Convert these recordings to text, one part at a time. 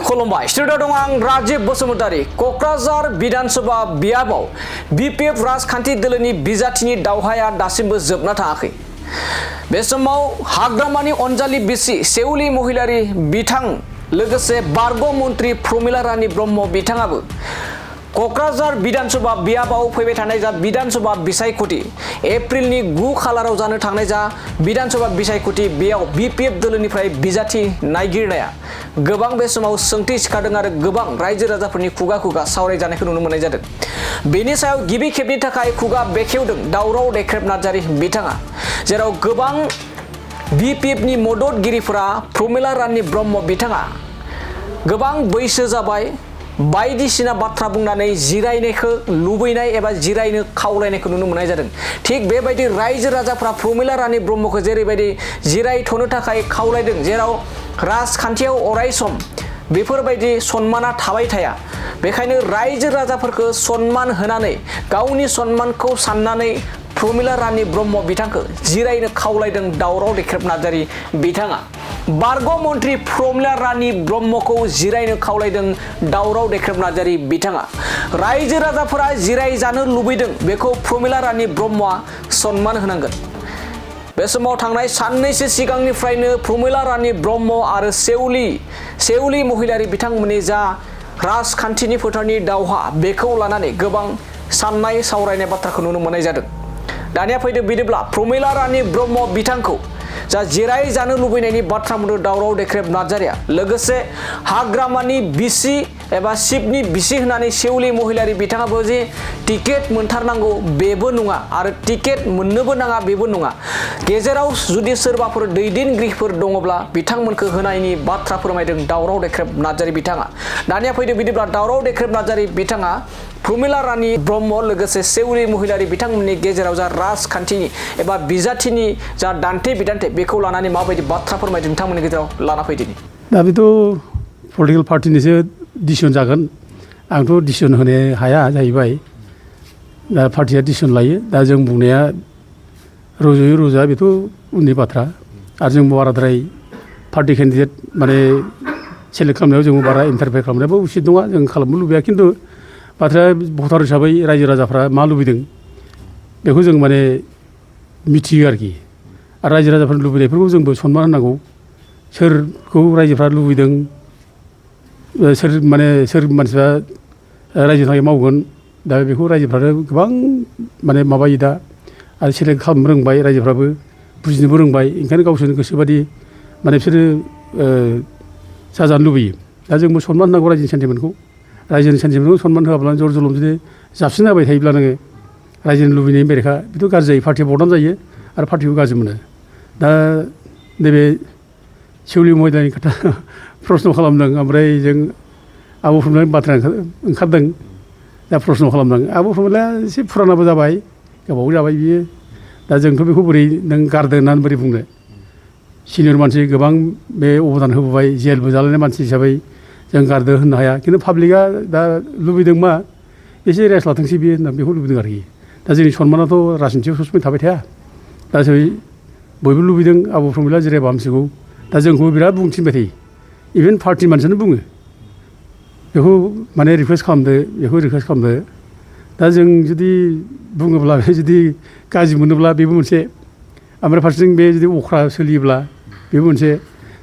खुलुमबाय स्टुडिअ दं आं राजीव बसुमतारी कक्राझार विधानसभा बियाबाव बीपीएफ राजखान्थि दोलोनि बिजाथिनि दावहाया दासिमबो जोबना थाङाखै। बे समाव हाग्रामानि अनजालि बिसि सेउलि महिलारि बिथां लोगोसे बारग' मन्त्रि प्रमिला रानी ब्रह्म बिथाङाबो कक्राझार विधानसभा बियाबाव फैबाय थानाय जा विधानसभा बिसायख'थि एप्रिलनि 9 खालाराव जानो थांनाय जा विधानसभा बिसायख'थि बेयाव बीपीएफ दोलोनिफ्राय बिजाथि नागिरनाया गोबां बे समाव सोंथि सिखारदों आरो गोबां रायजो राजाफोरनि खुगा खुगा सावरायजानायखौ नुनो मोननाय जादों। बेनि सायाव गिबि खेबनि थाखाय खुगा बेखेवदों दावराव देख्रेब नार्जारि बिथाङा, जेराव गोबां बीपीएफनि मददगिरिफोरा प्रमिला रानी ब्रह्म बिथाङा गोबां बैसो जाबाय बायदिसिना बाथ्रा बुंनानै जिरायनायखौ लुबैनाय एबा जिरायनो खावलायनायखौ नुनो मोननाय जादों। थिग बेबायदि रायजो राजाफ्रा प्रमिला रानी ब्रह्मखौ जेरैबायदि जिरायथ'नो थाखाय खावलायदों, जेराव राजखान्थियाव अराय सम बेफोरबायदि सन्माना थाबाय थाया, बेखायनो रायजो राजाफोरखौ सन्मान होनानै गावनि सन्मानखौ साननानै प्रमिला रानी ब्रह्म बिथांखौ जिरायनो खावलायदों दावराव देख्रेब नार्जारि बिथाङा। बारग' मन्त्रि प्रमिला रानी ब्रह्मखौ जिरायनो खावलायदों दावराव देख्रेब नार्जारि बिथाङा। रायजो राजाफोरा जिरायजानो लुबैदों, बेखौ प्रमिला रानी ब्रह्मआ सन्मान होनांगोन। बे समाव थांनाय साननैसो सिगांनिफ्रायनो प्रमिला रानी ब्रह्म आरो सेउलि महिलारि बिथांमोननि जा राजखान्थिनि फोथारनि दावहा बेखौ लानानै गोबां साननाय सावरायनाय बाथ्राखौ नुनो मोननाय जादों। दानिया फैदो बिदिब्ला प्रमिला रानी ब्रह्म बिथांखौ जा जिराय जानो लुबैनायनि बाथ्रा बुंदों दावराव देख्रेब नार्जारिया, लोगोसे हाग्रामानि बिसि एबा शिबनि बिसि होननानै सेउलि महिलारि बिथाङाबो जे टिकेट मोनथारनांगौ बेबो नङा आरो टिकेट मोननोबो नाङा बेबो नङा। गेजेराव जुदि सोरबाफोर दैदेनगिरिफोर दङब्ला बिथांमोनखौ होनायनि बाथ्रा फोरमायदों दावराव देख्रेब नार्जारि बिथाङा। दानिया फैदो बिदिब्ला दावराव देख्रेब नार्जारि बिथाङा प्रमिला रानी ब्रह्म लोगोसे सेउलि महिलारि बिथांमोननि गेजेराव जा राजखान्थिनि एबा बिजाथिनि जा दान्थे बिदान्थे बेखौ लानानै माबायदि बाथ्रा फोरमायदों नोंथांमोननि गेजेराव लाना फैदिनि। दा बेथ' पलिटिकेल पार्टिनिसो डिसिसन जागोन, आंथ' डिसिसन होनो हाया जाहैबाय। दा पार्टिया डिसिसन लायो, दा जों बुंनाया रज'यो रज'आ बेथ' उननि बाथ्रा। आरो जों बाराद्राय पार्टि केन्डिडेट माने सेलेक्ट खालामनायाव जों बारा इन्टारफेयर खालामनायाबो उचित नङा, जों खालामनो लुबैया। खिन्थु बाथ्राया भटार हिसाबै रायजो राजाफ्रा मा लुबैदों बेखौ जों माने मिथियो आरोखि। आरो रायजो राजाफोरनि लुबैनायफोरखौ जोंबो सन्मान होनांगौ। सोरखौ रायजोफ्रा लुबैदों, सोर मानसिफ्रा रायजोनि थाखाय मावगोन, दा बेखौ रायजोफ्रानो गोबां माने माबायो दा। आरो सेलेक्ट खालामनो रोंबाय, रायजोफ्राबो बुजिनोबो रोंबाय, ओंखायनो गावसोरनि गोसोबादि माने बिसोरो जाजानो लुबैयो। दा जोंबो सन्मान होनांगौ रायजोनि सेन्टिमेन्टखौ। रायजोनि सेन्टिमेन्टखौ सन्मान होआब्लानो जर जलम जुदि जाबसिन जाबाय थायोब्ला नोङो रायजोनि लुबैनायनि बेरेखा बेथ' गाज्रि जायो, पार्टिया बदनाम जायो आरो पार्टिखौ गाज्रि मोनो। दा नैबे सेउलि महिलानि खोथा प्रश्न खालामदों, ओमफ्राय जों आब' प्रमिलानि बाथ्रा ओंखारदों, दा प्रश्न खालामदों। आब' प्रमिलाया एसे फुरानाबो जाबाय, गोबाव जाबाय बियो। दा जोंथ' बेखौ बोरै नों गारदों होननानै बोरै बुंनो। सिनियर मानसि गोबां बे अबदान होबोबाय, जेलबो जालायनाय मानसि हिसाबै जों गारदो होननो हाया। खिन्थु पाब्लिकआ दा लुबैदों मा एसे रेस्ट लाथोंसै बियो होनना बेखौ लुबैदों आरोखि। दा जोंनि सन्मानाथ' राजनितियाव सबसमाय थाबाय थाया। दा बयबो लुबैदों आब' प्रमिला जिरायबा हामसिगौ। दा जोंखौबो बिराद बुंथिनबाय थायो, इभेन पार्टि मानसियानो बुङो बेखौ माने रिकुवेस्ट खालामदो, बेखौ रिकुवेस्ट खालामदो। दा जों जुदि बुङोब्ला जुदि गाज्रि मोनोब्ला बेबो मोनसे, ओमफ्राय फारसेथिं बे जुदि अख्रा सोलियोब्ला बेबो मोनसे।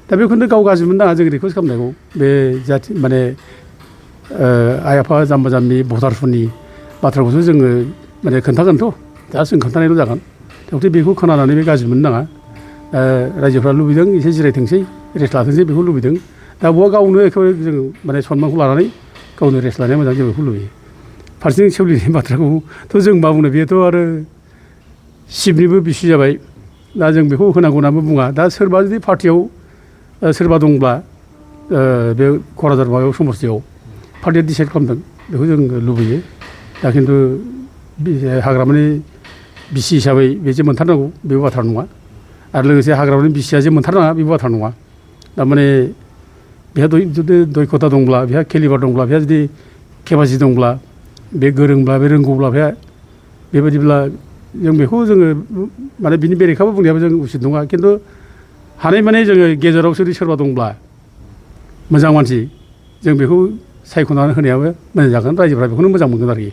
दा बेखौनो गाव गाज्रि मोननो नाङा जों रिकुवेस्ट खालामनायखौ। बे जाथि माने आइ आफा जाम्बा जाम्बि भटारफोरनि बाथ्राखौसो जोङो माने खोन्थागोनथ', दा जों खोन्थानायल' जागोन। थेवबो बेखौ खोनानानै बे गाज्रि मोननो नाङा। रायजोफ्रा लुबैदों एसे जिरायथोंसै, रेस्ट लाथोंसै, बेखौ लुबैदों। दा बहा गावनो एखेबारे जों माने सन्मानखौ लानानै गावनो रेस्ट लानाया मोजां, जों बेखौ लुबैयो। फारसेथिं सेउलिनि बाथ्राखौथ' जों मा बुंनो, बेथ' आरो शिबनिबो बिसि जाबाय। दा जों बेखौ होनांगौ होननानैबो बुङा। दा सोरबा जुदि पार्टियाव सोरबा दंब्ला बे क'क्राझार माबायाव समस्थियाव पार्टिया डिसाइड खालामदों, बेखौ जों लुबैयो। दा खिन्थु हाग्रामानि बिसि हिसाबै बे जे मोनथारनांगौ बेबो बाथ्रा नङा। आरो लोगोसे हाग्रामानि बिसिया जे मोनथारनाङा बेबो बाथ्रा नङा। थारमाने बेहा जुदि दयखथा दंब्ला, बेहा केलिबार दंब्ला, बेहा जुदि केपासिटि दंब्ला, बे गोरोंब्ला, बे रोंगौब्ला, बेहा बेबायदिब्ला जों बेखौ जोङो माने बिनि बेरेखाबो बुंनायाबो जों उचित नङा। खिन्थु हानाय माने जोङो गेजेराव जुदि सोरबा दंब्ला मोजां मानसि जों बेखौ सायख'नानै होनायाबो मोजां जागोन रायजोफ्रा बेखौनो मोजां मोनगोन आरोखि